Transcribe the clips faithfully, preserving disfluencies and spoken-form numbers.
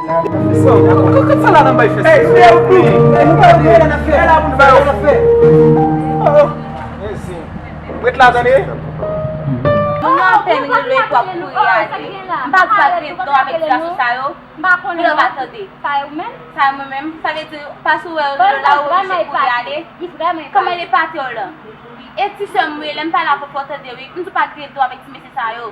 Kote sa la nan bay fè sa? Ey, frè, ou tou. Ey, nou pa wè nan fè. Fè la pou nou fè. Fè la fè. Oh, oh. Mezi. Ret la, tande. Moun nan apèn rele w ap kouri ale. M pa di pa t gen dwa avèk ti gason sa yo. M pa konnen. Pou yo pa tande. Sa yo menm? Sa yo menm. Sa vle di, pa sou wè yo la, ou oblije kouri ale. Li vrèman epate. Kòman li epate w lan? E ti sè m wi, lè m pale avè w fò w tande wi. M di w pa t gen dwa avèk ti mesye sa yo.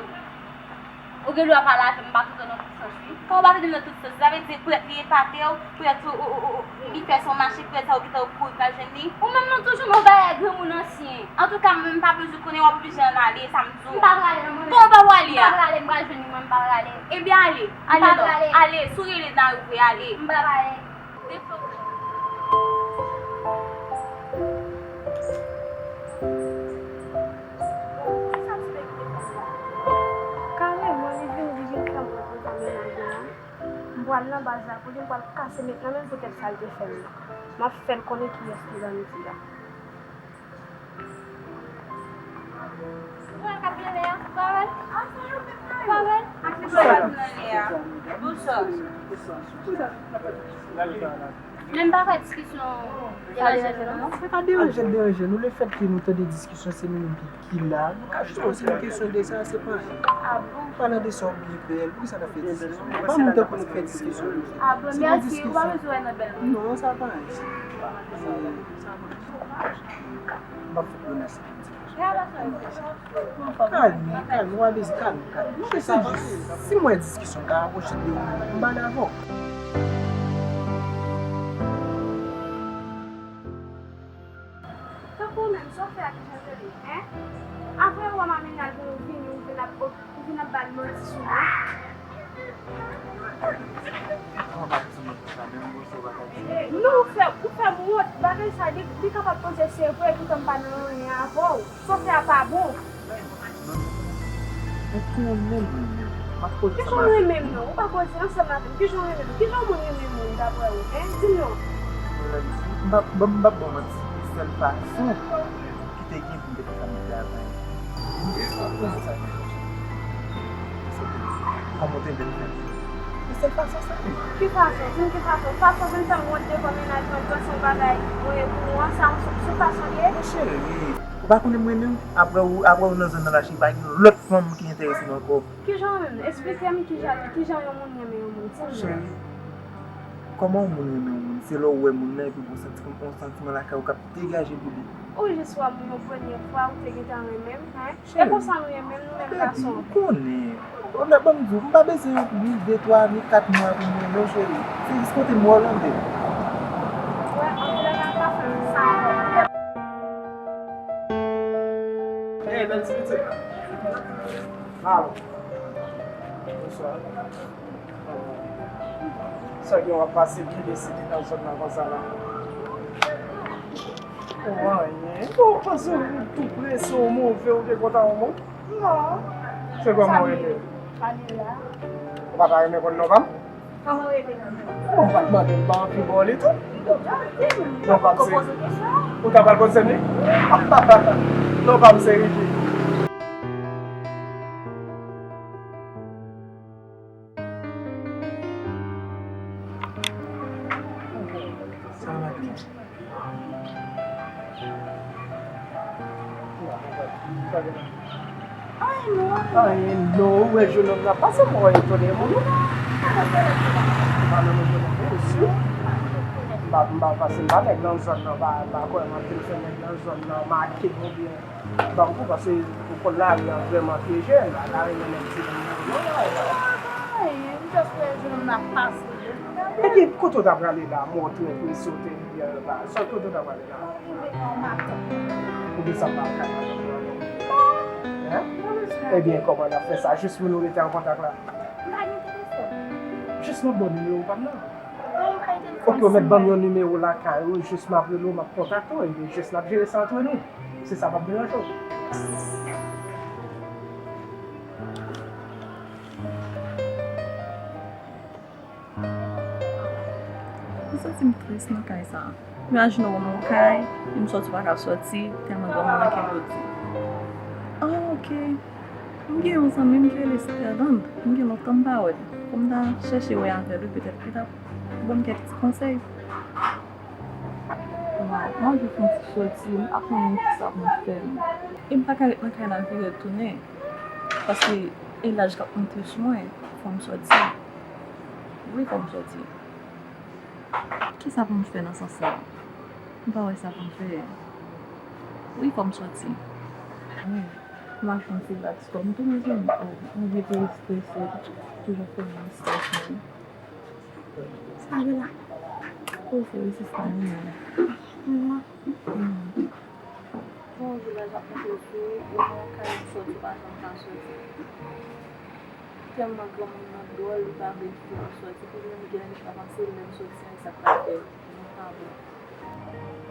Ou gen dwa pale avè m, m pa tande w nan tout sans wi. Kòman w pa tande m nan tout sans? Sa vle di prèt li epate w, prèt ou, ou, ou, ou, li fè son mache, prèt sa ou gentan ou kouri pral jwenn li. Ou menm non toujou men w bagay granmoun ansyen. Antouka mwen m pa bezwen konnen, w ap oblije ann ale, sa m di w. M pa prale non mwen menm. Kòman w pa prale a? M pa prale, m pral jwenn li mwen, m pa prale. Ebyen ale, ale non, ale, si w rele nan ri vre, ale. M pa prale. Kareman, li vin, li vin fè m wont nan mennaj mwen an. M pral nan baz la pou li, m pral kase nèt nan men l poutèt sa l te fè m nan. M ap fè l konnen kiyès ki bandi a. Ou wè l k ap vin lè a? Ou pa wè l? Ou pa wè l? Ak li pa wè l nan lè a. Bonswa. Men m pa kwè diskisyon deranje nou non. Se pa deranje l deranje nou. Lefètke nou tande diskisyon, se nou menm ki, ki la. Nou ka jis poze yon kesyon de sa, se pa anyen. Ah bon? Palan de sa w bliye pè l, poukisa n ap fè diskisyon? Pa moun tankou nou k fè diskisyon. Ah bon, mèsi. Ou pa bezwen wè nan bèl mwen. Non, sa pa anyen. Sa pa anyen. M ap fout menas. Kalme, kalme, w a beze kalme, kalme. Se sa, si m wè diskisyon ka rapwoche de ou, m pale avè w. Tankou w menm, sa w fè a kijan l rele, en? Apre w wè m a mennaj mwen, ou vini, ou vin ap, ou vin ap ba l manti sou mwen. Non, ou fè, ou fè m wont. Bagay sa, li, li kapab panse se vre, poutan m pa nan anyen avè w. Sa w fè a pa bon. Ou konnen m renmen w. M ap koze ansanm avè w. Kijan w renmen m nan? Ou pa koze ansanm avè m. Kijan w renmen m? Kijan yon moun renmen moun, daprè ou? En? Di m non. M p ap, m p ap ba w manti. Se sèl fason ki te gen pou m te fè sa m te fè avan. Kòman w te vle m fè? Se sèl fason sa wi. Ki fason? Di m ki fason? Fason pou m fè m wont devan mennaj mwen, panse yon bagay, wi, pou mwen, sa yon sou, sou fason l ye? Mon cheri, ou pa konnen m renmen w? Apre ou, apre ou nan zòn nan la, cheri, pa gen lòt fanm ki enterese m ankò. Kijan w renmen m? Esplike m kijan, kijan yon moun renmen yon moun, di m non. Cheri, kòman yon moun renmen yon moun? Se lè w wè moun nan epi w santi, yon santiman lakay ou k ap degaje pou li. Ou jis wè m yon premye fwa, ou te gentan renmen m, en? E konsa nou ye menm, nou menm gason. Baby, ou konnen. Ou lè ban m di w, m pa bezwen ni de, twa, ni kat mwa pou m renmen w, cheri. Se jis kote m wè w lande. Wè, anpil bagay pa fè m sa. Hey, bèl ti pitit. Alo. Bonswa. Sa gen w ap pase byen deside nan zòn nan konsa la. Ou anyen. Bon, w panse w tou prese, w move, w te kontan w moun? Non. Se kòman w rele? Vanilla. Ou pa ta renmen konn non pa m? Kòman w rele? Bon, w pa t mande m, m pa anvi ba w li tou. Non pa m se. Ou ta pral poze m li? Non pa m se Ricky. Sa va byen. Anyen non. Anyen non, ou wè jenòm nan pase mwen etone moun. M pa nan nouvo nan mesye. M pa, m pa pase, m pa nèg nan zòn nan, pa, pa kwè m ap vin fè nèg nan zòn nan make m oubyen Ban m kou, paske ou konn lari a vrèman pyeje, m pa ka renmen nèg ti moun nan, non. Anyen, m just wè jenòm nan ap pase. Ebyen, kote w ta prale la, mò trè prese w te rivyè la, sa, kote w ta prale la? Mwen rive nan matant. Poukisa m pa al kay matant mwen ankò? Hein? Ebyen, kòman n ap fè sa? Jis pou nou rete an kontak la. M pa gen telefòn. Jis m ap ba w nimewo pa m nan. Bon, m pa gen telefòn. Oke, ou mèt ban m yon nimewo lakay ou, jis m ap rele w, m ap kontakte w, ebyen, jis n ap jere sa antre nou. Se sa p ap deranje w. M santi m tris nan kay sa a. Imajine w nan yon kay, e m sòti w pa ka sòti, tèlman granmoun nan ki bloti. Ah, oke. M gen yon zanmi m rele Sterland, m gen lontan m pa wè l. Fò m ta chèche wè avè l wi, petèt li t ap ban m kèk ti konsèy. Waw, m ap jis fè yon ti sòti, m pa konnen kisa pou m fè. E m pa ka ret nan kay la vire tounen, paske e laj k ap monte sou mwen, fò m sòti. Wi, fò m sòti. Kisa pou m fè nan sans sa? M pa wè sa pou m fè. Wi, fò m sòti. Wi. M ap fè yon ti relax kò m tou, mezanmi. Oh, mwen vin tou estrese, toujou fè mwen estrese. Sa gen la? Oh, se rezistans li menm. Mwen. Bon, vilaj ap monte sou ou, ou nan yon kay ou sòti, ou pa janm ka sòti. Tèlman granmoun nan dwòl, li pa vle kite nou sòti. Pou li menm, li gen lè li pa panse lè n sòti an, e sa k pral fè nou pa bon.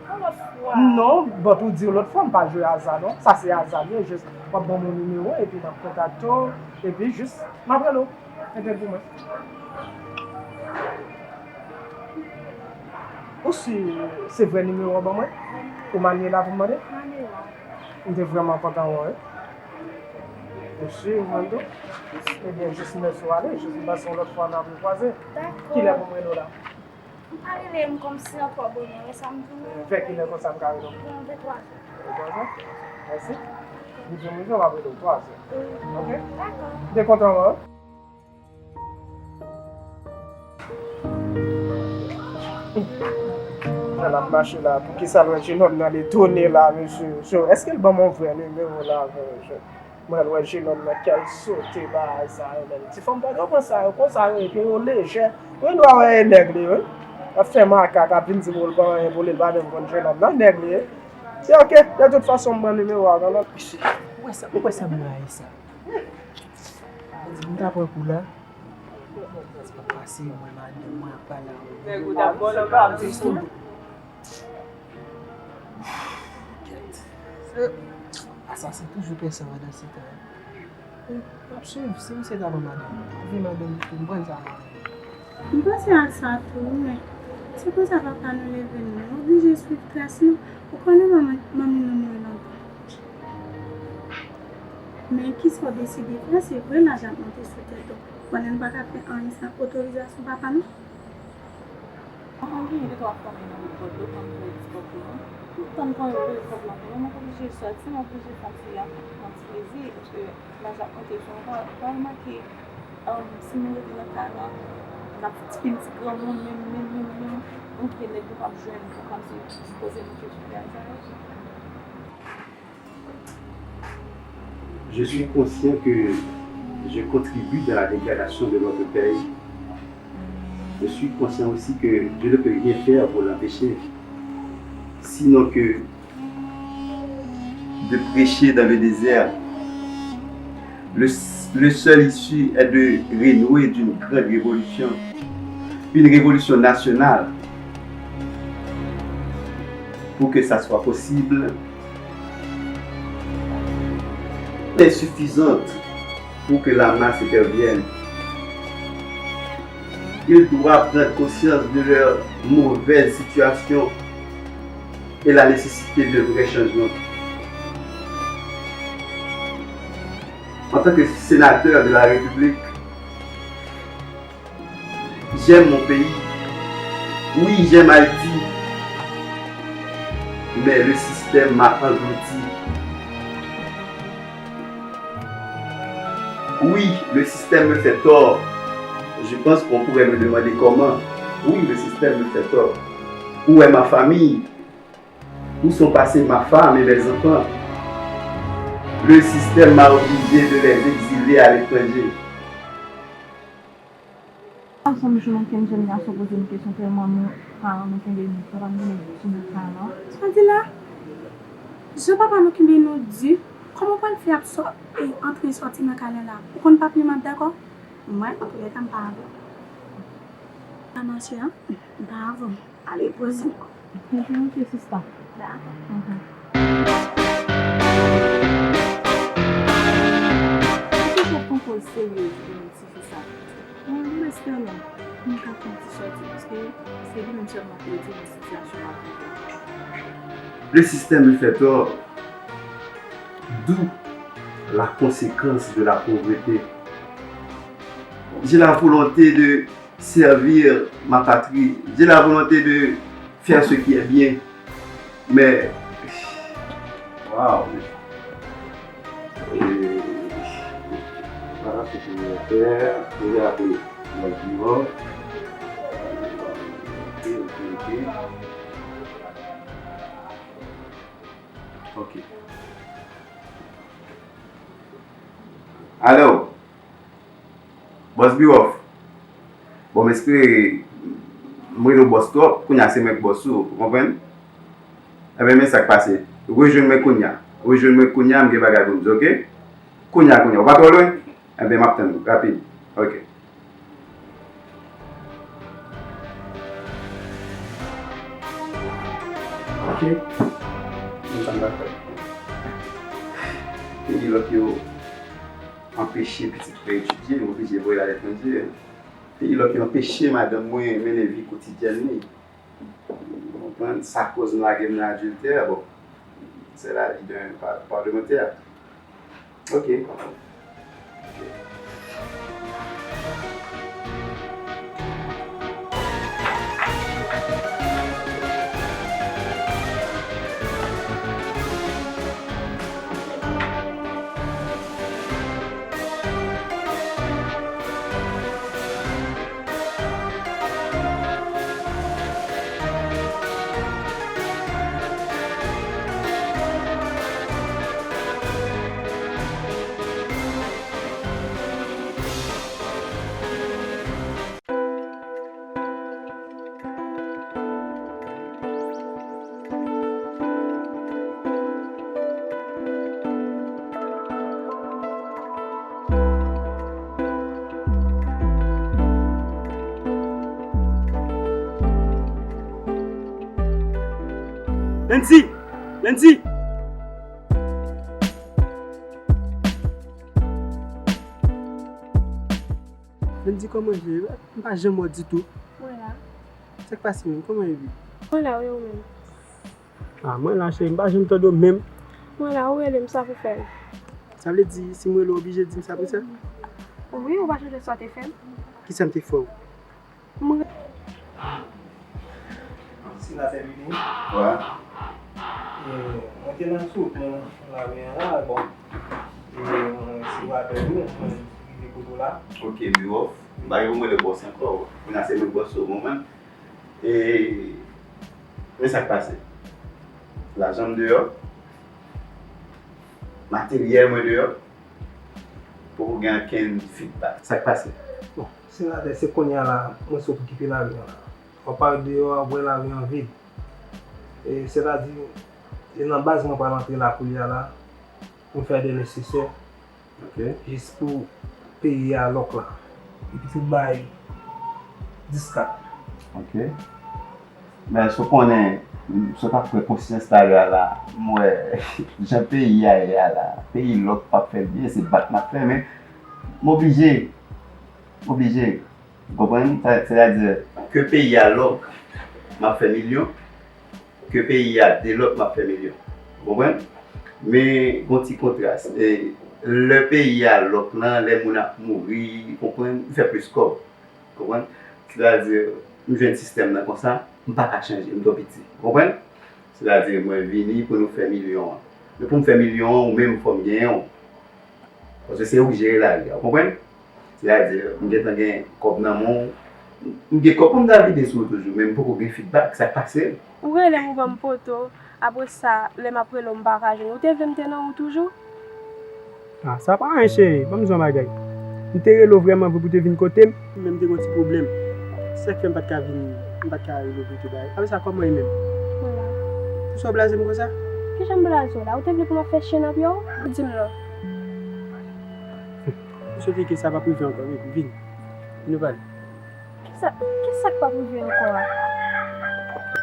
Non, but ou di yon lòt fwa, m pa jwe aza non. Sa se aza l ye, jis w ap ban m yon nimewo, epi m ap kontakte w, epi jis m ap rele w. Mete l pou mwen. Ou si se vrè nimewo w ban mwen? Ou Manuela pou m mande? Manuela. M te vrèman kontan wè w wi. Ou si, Wando? Ebyen, jis mèsi w ale, jis m panse yon lòt fwa n ap rekwaze. Dakò. Kilè pou m rele w la? M pa rele m kòmsi an twò bonè, wè sa m di w? Vè kilè konsa m ka rele w? Bon, vè twa zè. Vè twa zè? Mèsi. Li di m rive, m ap rele w twa zè. Wi. Oke? Dakò. M te kontan wè w. Jan l ap mache la, poukisa l wè jenòm nan l etone la, mesye? So, èske l ban m yon vrè nimewo la, mesye? Mwen wè jenòm nan kè l sote bagay sa yo menm. Ti fanm pa konprann sa yo, konsa yo ye, ke yo lejè. Ou gen dwa wè e nèg li ye, wi. L ap fè makak, ap vin di m ou l pa anyen pou li, l pa menm konn jenòm nan, nèg li ye. Se oke, de tout fason m pran nimewo a kanmenm. Mesye, ou wè sa, ou wè sa m rayi sa. Ou di m ta pran kou la. Sa pa pase, mwen madanm mwen ap pale avè w. Nèg ou t ap vòlè pa ap di sou. Kèt. Asasen toujou pèse andan se tan. M ap swiv, si misye ta pran madanm mwen, m ap vin madanm pou m pran sa. M panse a sa tou, men se konsa papa nou leve nou, nou oblije swiv tras nou. Ou konnen manmi, manmi nou mouri lontan. Men kisa w deside fè? Se vre laj ap monte sou tèt ou. Konnen nou pa ka fè anyen san otorizasyon papa nou? Mwen genyen de twa fanmi nan repòt yo, tann pou repòt yo. M tann kan yo voye kòb lan pou mwen, mwen oblije sòti, mwen oblije fè yon ti, yon ti plezi, paske laj ap monte sou mwen. Ou pa remake, um, si nou rete nan kay la, n ap fin ti granmoun, menm, menm, menm, menm, ou gen nèg nou p ap jwenn pou kòmsi poze nou kesyon bagay sa yo. Je suis conscient que je contribue dans la dégradation de notre pays. Je suis conscient aussi que je ne peux rien faire pour l'empêcher, sinon que de prêcher dans le désert. Le, le seul issue est de renouer d'une grande révolution, une révolution nationale, pour que ça soit possible, est suffisante pour que la masse intervienne. Ils doivent prendre conscience de leur mauvaise situation et la nécessité d'un vrai changement. En tant que sénateur de la République, j'aime mon pays. Oui, j'aime Haïti. Mais le système m'a englouti. Oui, le système me fait tort. Je pense qu'on pourrait me demander comment. Oui, le système me fait tort. Où est ma famille? Où sont passés ma femme et mes enfants? Le système m'a obligé de les exiler à l'étranger. Sa janm jwenn okenn jèn gason poze m kesyon tèlman nou paran nou kenbe nou, papa m kenbe nou sou bout kay la. Sa di la? Jan papa nou kenbe nou di, kòman w pral fè ap sò, e, antre e sòti nan kay la la? Ou konn papye m ap dakò? Mwen, antoulèka, m pa avè w. Sa mache an? M pa avè w. Ale, poze w. Mete yon pye sista. Dakò. Misye sot pran pòz seryez pou nou tifi sa. Mwen, mwen espere nou ka fè yon ti sòti, paske se li menm sèlman ki retire nou sitiyasyon n ap viv la. Le système me fait tort. D'où la conséquence de la pauvreté. J'ai la volonté de servir ma patrie. J'ai la volonté de faire ce qui est bien. Mais, waouh. Et, voilà ce que je vais faire. Je vais appeler mon bureau. Ok, ok, ok. Ok. Alo? Bòs Biwòf? Bon, m espere m rele w bòs twòp, kounye a se mwen k bòs ou, ou konprann? Enben, men sa k pase. Rejwenn mwen kounye a. Rejwenn mwen kounye a, m gen bagay pou m di, oke? Kounye a, kounye a. Ou pa twò lwen? Enben, m ap tann ou, rapid. Oke. Ok. Mwen sa m ta fè. Peyi lòk yo anpeche pitit mwen etidye, yo oblije voye l aletranje. Peyi lòk yo anpeche madanm mwen mennen vi kotidyèn li. Ou konprann? Sa koz m lage m nan adiltè, bon, c'est la vie d'un pa- parlementaire. Ok. Landy! Landy! Landy, kòman w ye? M pa janm wè w ditou. Mwen la. Sa k pase menm? Kòman w ye? Mwen la, wi, ou menm? Ah, mwen la, cheri, m pa janm tande w menm. Mwen la, ou rele m, sa pou fè m. Sa vle di, si m rele w, oblije di m sa pou sa? Wi, ou pa sonje sa w te fè m? Kisa m te fè w? Mwen. Senatè Vini. Wi. E, mwen te nan sou pon lari an la, bon. E, mwen se bradè ou, mwen rive kote w la. Ok, Biwòf. M pa gen pou mwen de bòs ankò. Kounye a se mwen k bòs ou, ou konprann? E, men sa k pase. Lajan m deyò. Materyèl mwen deyò. Poko gen okenn feedback. Sa k pase? Bon, senatè, se kounye a la, mwen sot okipe lari an la. W ap parèt deyò a, w ap wè lari an vid. E, sètadi, e nan baz mwen pral antre la kounye a la, pou m fè de nesesè, ok, jis pou peyi a lòk la. Epi tou bay dis kat. Ok. Men èske w konnen, sot ap pran konsyans talè a la, m wè jan peyi a ye a la, peyi lòk p ap fè l byen, se bat n ap fè, men m oblije, m oblije, ou konprann? Sa, sètadi, ke peyi a lòk, m ap fè milyon, ke peyi a delòk, m ap fè milyon. Ou konprann? Men, gon ti kontras. E, lè peyi a lòk lan, lè moun ap mouri, ou konprann? M fè plis kòb. Konprann? Sètadi, m jwenn sistèm nan konsa, m pa ka chanje, m twò piti. Konprann? Sètadi, mwen vini pou nou fè milyon an. Men pou m fè milyon an, ou menm, fò m genyen w. Paske se ou k jere lari a, ou konprann? Sètadi, m gentan gen kòb nan men w. M gen kòb pou m ta vide sou ou toujou, men m poko gen feedback, sa k pase? Ou rele m, ou ban m poto, apre sa, lè m ap rele w, m pa ka jwenn ou. Ou te vle m te nan ou toujou? Ah, sa pa anyen, cheri. Ban m di w yon bagay. M te rele w vrèman vre pou w te vin kote m. Men m te gen yon ti pwoblèm. Se sa k fè m pa t ka vin, m pa t ka rele w pou w te bay. Apre sa, kòman w ye menm? Mwen la. Poukisa w blaze m konsa? Kijan m blaze w la? Ou te vle pou m ap fè chen nan pye w? Di m non. M swete ke sa p ap rive ankò, baby. Vin. Vin nou pale. Kisa, kisa k p ap rive ankò a?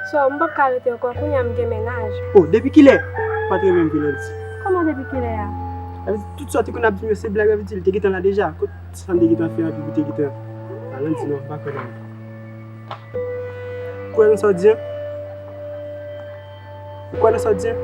So, m p ap ka rete ankò, kounye a m gen mennaj. Oh, depi kilè? Ou pa t renmen m vre, Landy. Kòman depi kilè a? Sa vle di tout sa w te konn ap di m yo se blag, sa vle di li te gentan la deja. Kot sa m te gentan fè anpi pou te gentan la, Landy, non, m pa kwè nan ou. Ou kwè nan sa w di an? Ou kwè nan sa w di an?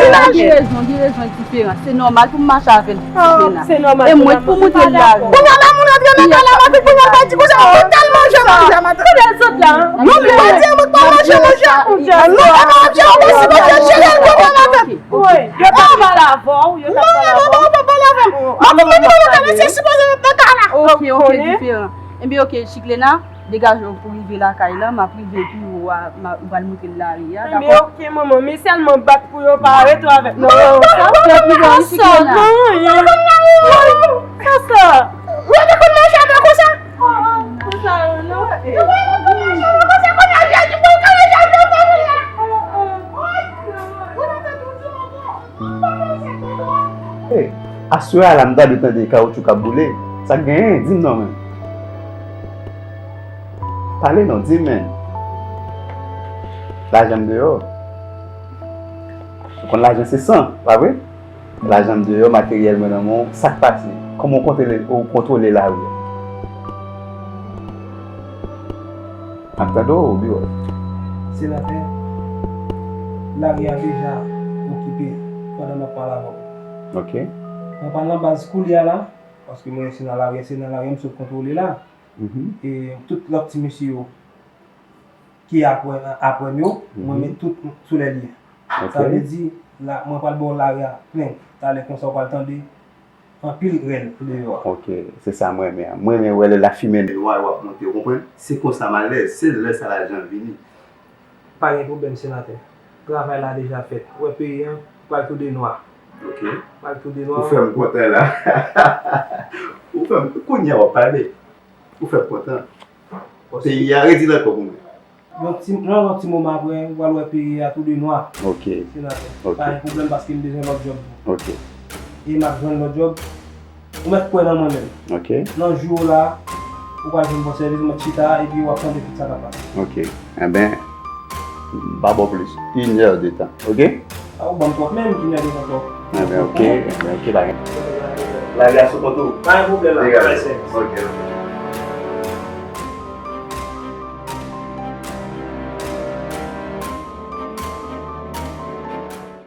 Gen rezon, gen rezon, diferan. Se nòmal pou m mache avè l, Siklena. E mwen pou moutre l lari. Kounye a la, moun antre nan kay la, Matik, kounye a l pa di konsa, ou tèlman jwe, Matik, Matik. Kote l sot la? Non, li pa di, mwen pa manje, manje. Non, e pa manje, ou pa sipoze jere l konsa, Matik. Wi, yo t ap pale avè w, yo t ap pale avè w. Non, non, non, non, pa pale avè m. Matik, mwen di, mwen konnen se sipoze ret nan kay la. Ok, ok, diferan. Ebyen, ok, Siklena, degaje w pou rive lakay la, m ap rive pi wo a, m a, m pral moutre l lari a, dakò? Ebyen, ok, manman, men sèlman bat pou yo pa ret avèk nou. Non, sa fè pi bon, Siklena. Sa, sa. Ou te konn manje avè konsa? Konsa, non. Hey, aswè a la m ta dwe tande kawoutchou k ap boule. Sa k genyen? Di m non, menm. Pale non, di m, menm. Lajan m deyò. Ou konn lajan se san, pa vre? Lajan m deyò, materyèl mwen nan men w. Sa k pase? Kòman w kontwole, ou kontwole lari a? M ap tande w, Biwòl. Senatè, lari a deja okipe pandan m ap pale avè w. Ok. Mwen pral nan baz koulye a la, paske mwen se nan lari a, se nan lari a m sot kontwole la. Mhm. E tout lòt ti mesye yo ki apre, apre m yo, mwen met tout sou lè li. Ok. Sa vle di, la, mwen pral ba w lari a plen. Talè konsa w pral tande anpil rèl deyò a. Ok, se sa mwen renmen an. Mwen renmen wè lè lafimen nwa yo ap monte, ou konprann? Se konsa m alèz, se lè sa lajan vini. Pa gen pwoblèm, senatè. Travay la deja fèt. Ou wè peyi an pral tou de nwa. Ok. Pral tou de nwa. Ou fè m kontan la. Ou fè m, kounye a w ap pale. Ou fè m kontan. Peyi a, redi l ankò pou mwen. Yon ti, nan yon ti moman apre, ou pral wè peyi a tou de nwa. Ok. Senatè. Ok. Pa gen pwoblèm paske m bezwen lòt djòb. Ok. E m ap jwenn lòt djòb. Ou mèt kwè nan mwen menm. Ok. Nan jou la, ou pral jwenn bon sèvis, ou mèt chita, epi w ap tande tout sa k ap pase. Ok. Enben, m pa ba w plis. Inè de tan. Ok? A, ou ban m twòp menm, inè de tan twòp. Enben, ok. Enben, ok, pa gen. Lari a sou kont ou. Pa gen pwoblèm, la. Degaj. Ok, ok.